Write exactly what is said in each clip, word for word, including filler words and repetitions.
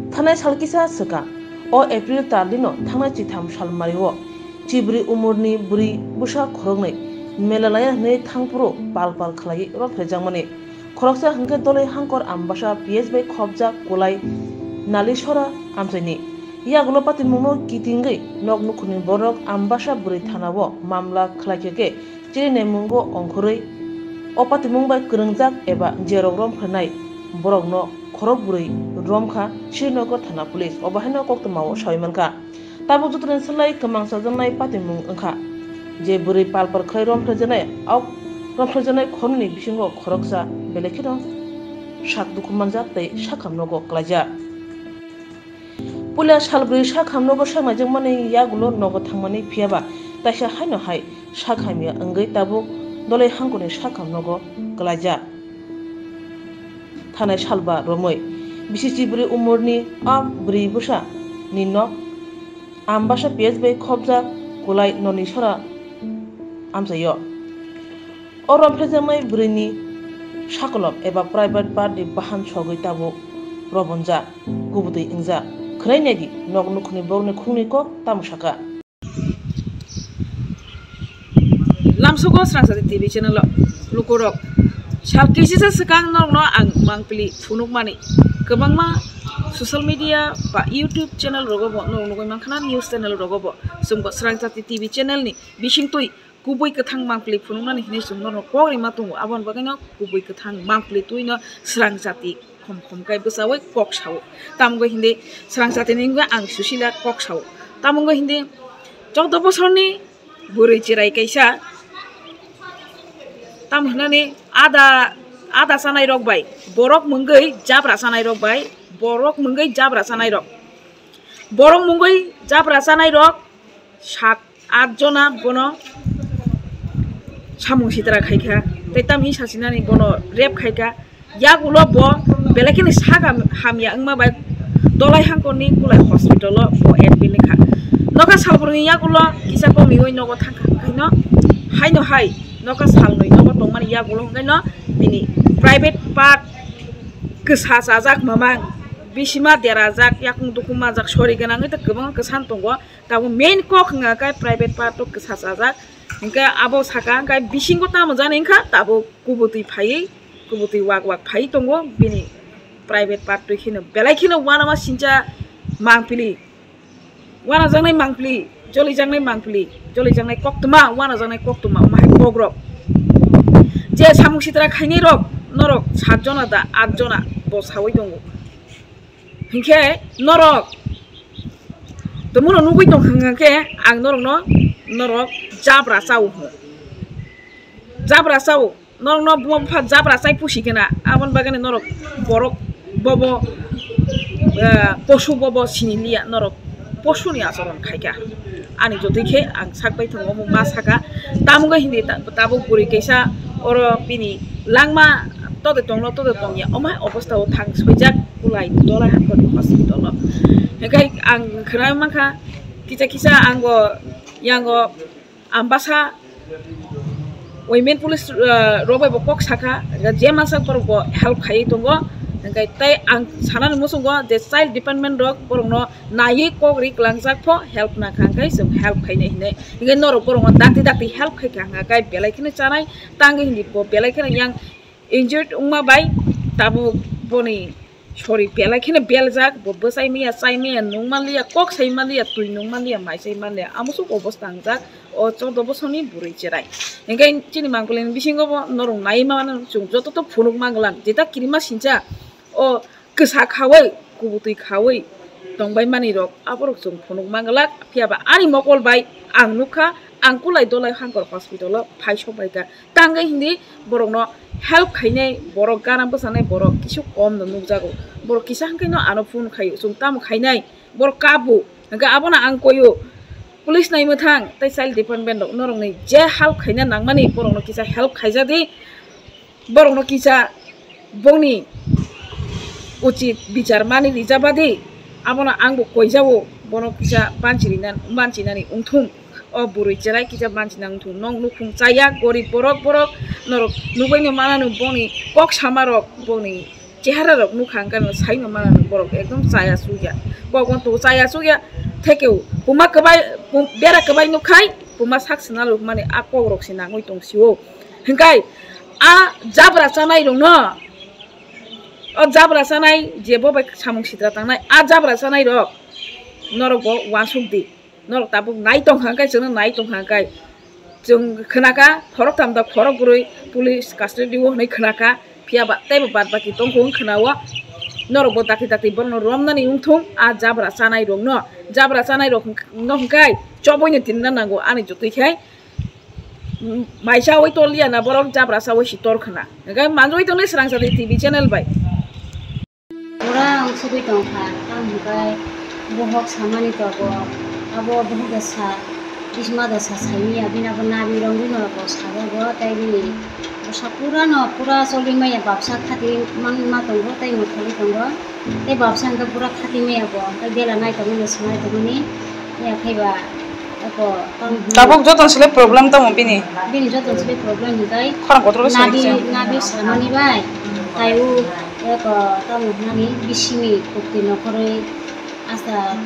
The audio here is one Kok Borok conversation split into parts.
Thanai sal kisa swkang, o April tal dino thangnai chitham sal mario, chibri umurni bwrwi bwsa khoroknwi mela laya hwnwi thangphuru pal pal khlaiwi romphrejakmani. Khoroksa hwnkhe Doloi Hangkor Ambasa P S bai khopjak Kulai Nalisora amchaini. Yagulo patimungno kitingwi nok nukhungni borok Ambasa bwrwi thanao mamla khlaikha khe chini naimungo ongkhorwi o patimung bai kwrwngjak eba jerok romphrenai borokno khorok bwrwi romkha Srinagar thana police, obo haino koktwmao sawi mankha. Tabuk jotono swlai kwmang chajaknai patimung wngkha je bwrwi palpar khlai romphrejaknai, ok romphrejaknai khoroknwini bisingo khoroksa belai kheno sak dukhu manjak tei sakham nogo klaijak. Puila salbrwi sakham nogo saknaijakmani yagulo nogo thangmani phiyaba taisa haino hai sak hamya wngwi tabuk Doloi Hangkorni sakham nogo klaijak. Thanai salba romwi bisi chibri umurni a bwrwi bwsa ni nok Ambasa P S bai khopjak Kulai Nonisora amchaio. O romphrejaknai bwrwini sakolom eba private part ni bahan sogwi tabuk robonjak, kubutwi wngjak. Khwnai naidi nok nukhungni borokni khungni kok tamo saka. Lamsogo Srangchati T V channel o lukurok sal kisisa swkang norokno ang mangpili phunukmani kwbangma social media ba YouTube channel rogo bo norok nugwi mankha na, news channel rogo bo chwngbo Srangchati T V channel ni bisingtwi kubui kwthang mangpili phunuknani hinwi chwng norokno kok rima tongo, aboni bagwino kubui kwthang mangpili twino Srangchati khom khom khe bwchaui kok sao. Tamo wngwi hindi Srangchati ni wngwi ang Susila kok sao. Tamo wngwi hindi choudo bosorni bwrwi chwrai kaisa, tamo hwnani ada, ada chanai rok bai, borok mungwi jabra chanai rok bai, borok mungwi jabra chanai rok, borok mungwi jabra chanai rok sat at jona bono samung sitra khaikha, tei tamni sasinani bono rape khaikha. Yagulo bo belai kheno sak hamya wngma bai Dolai Hangkorni Kulai hospital o bo admit wngkha. Nokha salbrumni yagulo kisa komiui nogo thangkha, hwnkhaino haino hai nokha salnwi nogo tongmani yagulo hwnkhaino bini private part kwsa chajak mamang, bisima derajak, yakung dukung manjak, sori gwnangwi tei kwbangma kwsan tongo. Tabuk main kok wngkha khe private part o kwsa chajak, hwnkhe abo saka hwnkhe bisingo tamo jani wngkha tabuk kubutwi phaiwi, kubutwi wak wak phaiwi tongo bini private part twi kheno belai kheno uanama sincha mangpili, uanajaknai mangpili, jolijaknai mangpili, jolijaknai koktwma, uanajaknai koktwma, omo hai kokrok je samung sitra khainai rok norok sat jona da at jona bo saui tongo. Hinkhe norok tongmano nugui tongkha hwnkhe ang norokno, norok jabra chao hwnwi. Jabra chao, norokno buma bupha jabra chai pusi khena, aboni bagwi norok borok bobo, eh, posu bobo sini liya, norok posuni achoron khaikha. Ani jotoi khe ang sak bai tongo, omo ma saka. Tamo wngkha hindi ta-, tabuk bwrwi kaisa oro bini langma tode tongno tode tongya, omo hai obostha o thang soijak Kulai Dolai Hangkorni hospital o. Hingke ang khwnai mankha kisa kisa ango yango Ambasa women police, eh, rok bai bo kok saka, je masa borok bo help khaiwi tongo. Hingke tei ang sanani muchungo je child department rok borokno naiwi kok ri kwlangjak pho help nangkha, hwnkhe chwng help khainai hinwi. Hwnkhe norok borokno dakti dakti help khaikha hwnkha khe belai kheno chanai tangwi hindi bo belai kheno yang injured wngma bai tabuk boni sori belai kheno beljak, bo bwchai manya, chai manya, nung manliya, kok sai manliya, twi nung manliya, mai sai manliya, amoso obostha wngjak o choudo bosorni bwrwi cherai. Hwnkhe chini mangpili ni bisingo bo norok naiwi mano, chwng joto to phunuk manglak, jeta kirima sincha o kwsa khaui, kubutwi khaui tongbai manwi rok, aborok chwng phunuk manglak. Phiya ba ani mokol bai ang nukha, ang Kulai Dolai Hangkor hospital o phai sok bai kha. Tangwi hindi borokno help khainai borok, gana bwchanai borok kisu kom no nukjago. Borok kisa hwnkhe no ano phone khaio, chwng tamo khainai, borok kabo. Hwnkhe abono ang koio, police nai mwthang tei child department rok norokni je help khaina nangmani borokno kisa help khaijadi. Borokno kisa bongni uchit bichar mani rijabadi, abono angbo koijao, bono kisa banchirina, banchinani wngthung. O bwrwi cherai kisa banchina wngthung. Nong nukhung chaya, gorib borok, borok norok nugui no manano, bongni kok samarok, bongni Chehara rok nukha hwnkhe no saino mano borok ekdom chaya chukya. Kok wan to chaya chukya. Thekeu puma kwbai, pum-, bera kwbai nukhai puma sak sina rok mani a kok rok se nangwi tong sio. Hwnkhe a jabra chanai rok no, o jabra chanai je bo bai samung sitra tangnai a jabra chanai rok norok bo wansuk di. Norok tabuk nai tongkha hwnkhe, chwngno nai tongkha hwnkhe. Chwng khwnakha khoroktham da khorokbrwi police custody o hwnwi khwnakha, phiya ba teibo bad baki tongkha wng khwnao. Norokbo dakti dakti borokno romnani wngthung, a jabra chanai rokno, jabra chanai rokno hwnkhe choboino tinna nango ani jotoi khai. Maisa oi toliya na borok jabra chawi si tor khwna. Hwnkhe manjui tongnai Swrang Chati T V channel bai. Pura wngsugwi tongkha, tamo hwnkhe bohok samani tongo, abo bohok da sa, bisma da sa saimanya, bini abo nabi rwngwi no bo sajago, tei bini bwsa pura no, pura choli maya, babsa khati man ma tongo, tei mwthangwi tongo, tei babsa hwnkhe pura khati maya bo, tei bela nai tongmani, swmai tongmani, ya khe ba. Tabuk joto sile problem tamo bini. Bini joto sile problem hinkhe khorang kotor nabi, nabi samani bai. Tai u eko tamo nani bisini kukti nokhoroi asta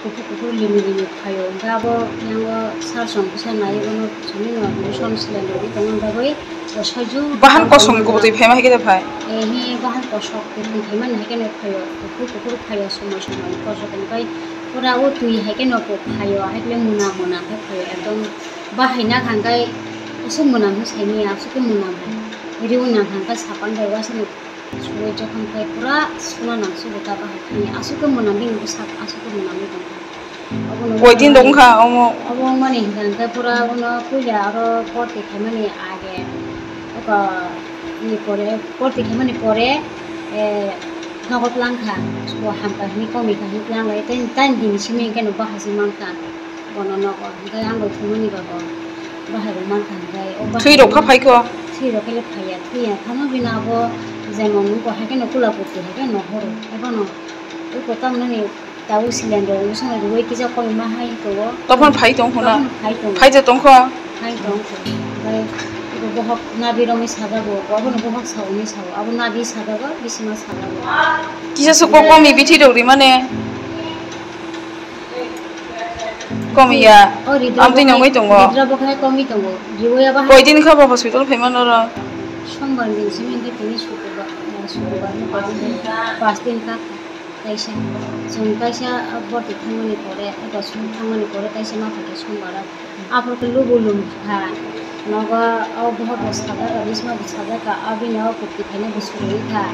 kuphur kuphur limi limi phaio. Hinkhe abo yango sar song kisa nai bono simi no mission sile nogwi tongma bagwi soijo. Bahan kosong kubutwi phaima hai khe phai. Eh, hi bahan kosok kukti phaimani hai khe no phaio. Kuphur kuphur phaio somoi somoi kosok hinkhe. Pura o twi hai khe no phaio, hai khe muna muna khe phaio, ekdom bahai na kha hwnkhe aswk muna hwn sai manya, aswk khe muna hwn. Riui na kha hwnkhe sapan bai uansukni suwi jokhon khai pura suna nang sugo ta bahai thani, aswk khe muna bini bwsak, aswk khe muna wngwi tongkha. Obono koi din tong kha omo? Obo wngmani hwnkhe pura abono puila aro porti khaimani age, oko ni pore, porti khaimani pore, eh, nogo tlang kha, bo hamkha hwnwi komi kha hwnwi tlang lai, tei tani dini simi hwnkhe no bahai se man kha. Bono nogo hwnkhe ang bai thumani ba bo bahai rok mankha hwnkhe o bahai thwi rok pha phai kho. Thwi rok khe le phaiya, thwiya phano bini abo jemon wngkha hai kheno kula kurti hai kheno horo. Ebono eko tamnani tabuk silen rok wisana rwui kisa kolma hai tongo. Tophon phai tong khuna. Tophon phai tongo. Phai je tong kho. Phai tong kho. Hwnkhe eko bohok nabi romwi sajago, abono bohok sawi sao, abo nabi sajago, bisima sajago. Kisa sukbo komi bithi rok rimane. Komiya. O ridra amtwi bo nongwi tongo. Ridra bo khai komi tongo. Riwi aba hai. Koi din kha bo hospital phaima noro? Sombar din simi hwnkhe tini sukubar, eh, sukubar no koi din, pas din kha kaisa. Chwng kaisa, ah, borti thangmani pore, eko sum thangmani pore kaisa ma phaikhe sombar o. Aphuru khe lubu lum kha. Nogo o bohok bo sajak kha, bisma bo sajak kha, abini o kupti khaina bo surui kha.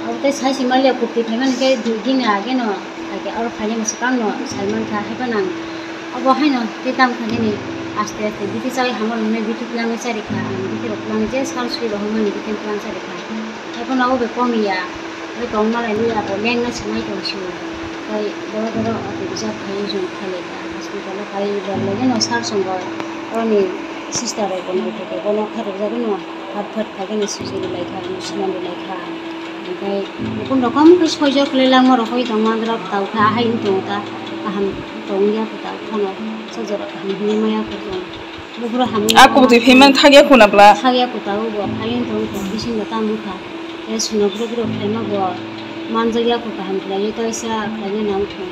Abo tei sai se maliya kupti khaimani khe dui din age no, hai khe oro khainani swkang no sai man kha, hai phano ang abo haino tei tamo kha nini aste aste bithi chai hamo nini bithi twlangwi chari kha, ang bithi rok twlangwi je sal sui rohormani bithi twlang chari kha. Hai phano abo bai komiya, bai tongma lai liya bo lengna swmai tong sio. Tei doro doro ati bijak khai jong khalai kha, hospital o kai bel lai no sal songbo oroni sister rok bo naithogo bono kharokjagwi no. Phat phat khaikhe no sijili lai kha, ano sinani lai kha. Hwnkhe nokung rokom khe soijo khlai langma rok oi tongma andra tau khe ahai wng tongo ta, kaham tong ya kho ta, phano sojora kaham hinwi maya kho tong. Buphuru hamya. A kubutwi phaimani thakya khuna bla? Thakya kho ta, o bo phai wng tong kho, bisingo tamo kha. Tei sonography rok khlaima bo manjakya kho kaham khlaiwi, kaisa khlaina nang kho.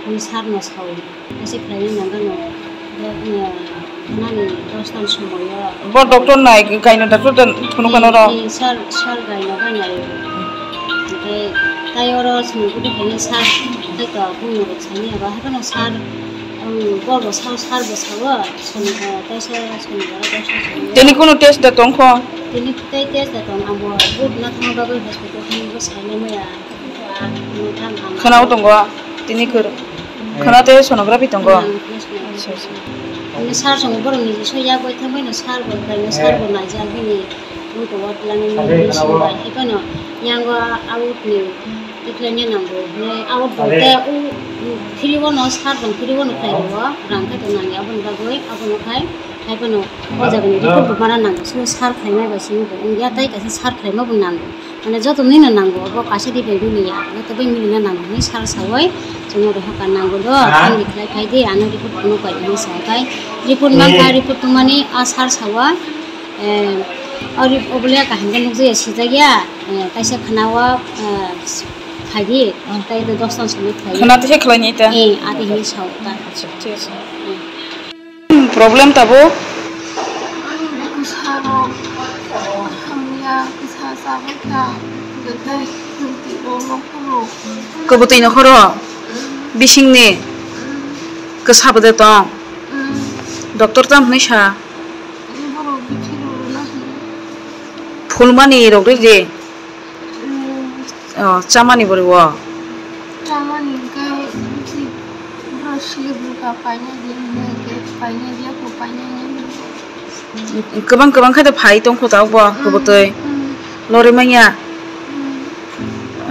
Hwnwi sir no sao. Kaisa khlaina nangano, nani dos tal somoyo. Bo doctor nai, gaino doctor da phunukha noro? Sir, sir gaino bai nai. Hwnkhe tai oro chwng khe khaina sir, tei to bumung rok saimanya ba, haikhe no sir, um, bo bo sao, sir bo sao, soni, ah, kaisa soni bara kaisa sao. Tini kunu test da tongkho? Tini tei test da tong, abo bud na thangma bagwi hospital thangma bagwi saimanya. Khwnao tongo, tini kwrwi. Khwna tei sonography tongo. Acha, acha. Ani sir songo borok ni soya bai thangbai no sir bo khlaina sir bo naijak bini wngkha o twlangni mili sini bai. Hai phano yango out ni tikhlainya nango. Hwnwi out bo khe o, o, three o no sir tong, three o no khlai rwo, rang khe tong nangya aboni bagwi, abono khai, hai phano o jaga ni report bo mana nango. Sini sir khlaimai bai sini bo wngya, tei kaisa sir khlaima bo nango. Mane joto nini nango, bo kaisa di bai mili ya, joto bai mili na nango, hinwi sir sawai, chwngno rohor ka nango do, thangi khlai phai di, ano report phunuk bai hinwi sa, tai report man kha, report tongmani a sir sawa, eh, Ori obole kaham khe nukjakya, sijakya, eh, kaisa khwnao, eh, phaidi, hmm, tei do dos ton simi phaidi. Khwna tei khe khlaini ita? Eh, ati hini sao ta. Acha, thik ase. Hmm. Problem tabuk? Bwsarok hamya, bwsa chabwi kha, kwthai khunti rok nokphuru. Kwbwtwi nokhoro? Hmm. Bisingni? Hmm. Kwsa bwde tong? Hmm. Doctor tam hwnwi sa? Borok bithi rwna hwnwi. Phulmani rok rw di. Hmm. Oh, chamani bwrwi o. Chamani hwnkhe bisi borok sile bwkha painai di hwnwi hwnkhe painai di, ako painai nai. Kwbang kwbang khe phai tongkho tabuk bo, hmm, kwbwtwi. Hmm. Lori manya. Hmm.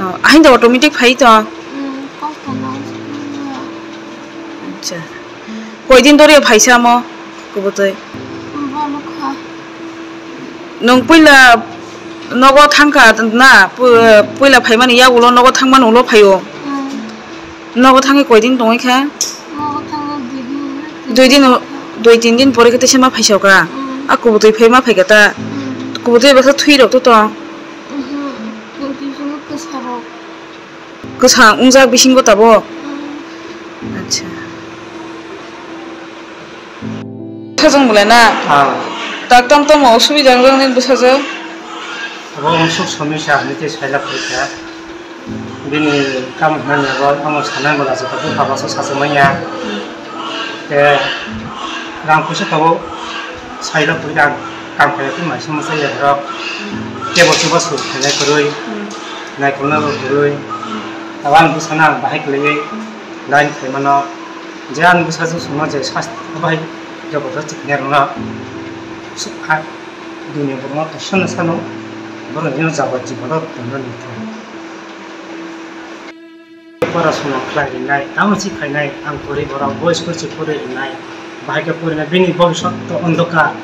Oh, ahinda automatic phai tong. Hmm, kosto no. Acha. Koidin dori phaisa mo, kwbwtwi? Bwlwkha. Nwng puila nogo thangkha na, pu-, puila phaimani yagulo nogo thangmani ulo phaio? Hmm. Nogo thangwi koidin tongwi kha? Nogo thangna dui din. Dui din, dui tin din pore khe teisa ma phaisoka? Hmm. A kwbwtwi phai ma phaikha ta? Hmm. Kwbwtwi baksa thwi rok to tong? Mhm. Kwbwtwi kwsa rok. Kwsa wngjak bisingo tabuk? Mm. Acha. Sajwng bwlai na? Ah. Tak tam tamo osubida wng jaknai bwsajwk? Abo wngsuk somisa hinwi tei sailak phai kha. Bini tamo hwnani abo omo sanai bwla joto bupha baso sachwk manya. Tei rang puisa tabuk sailak phai kha, kam khaiyakhe maisa masa ya borok. Tei bo chubachu khainai kwrwi. Hmm. Naikolna bo kwrwi. Hmm. Abo ang bwsano ang bahai kwlaiwi line khlaimano. Je ang bwsajwk songno je sasti bahai jabardasti khainai rokno. Sukha dunia borokno tosono sano borok jeno jabardasti borok tongna nangkha. Porasona khlai rinai, tamo si khainai, ang kwrwi borok bo school si kwrwi rinai, bahai khe kwrwi rinai, bini bobisot to ondokar,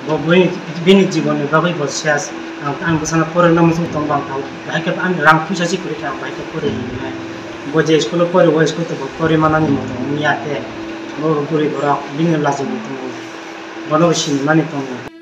bo bini, bini jibonni bagwi bo ses, ang, ang bwsano kwrwino muchung tong bang tang, bahai khe ani rang puisa si kwrwi khe ang bahai khe kwrwi rinai, bo je school o kwrwi, o school to bo kwrwi manani moto wngya khe, bo kwrwi borok bini lachi bo tongo, bono bo sinimani tongo.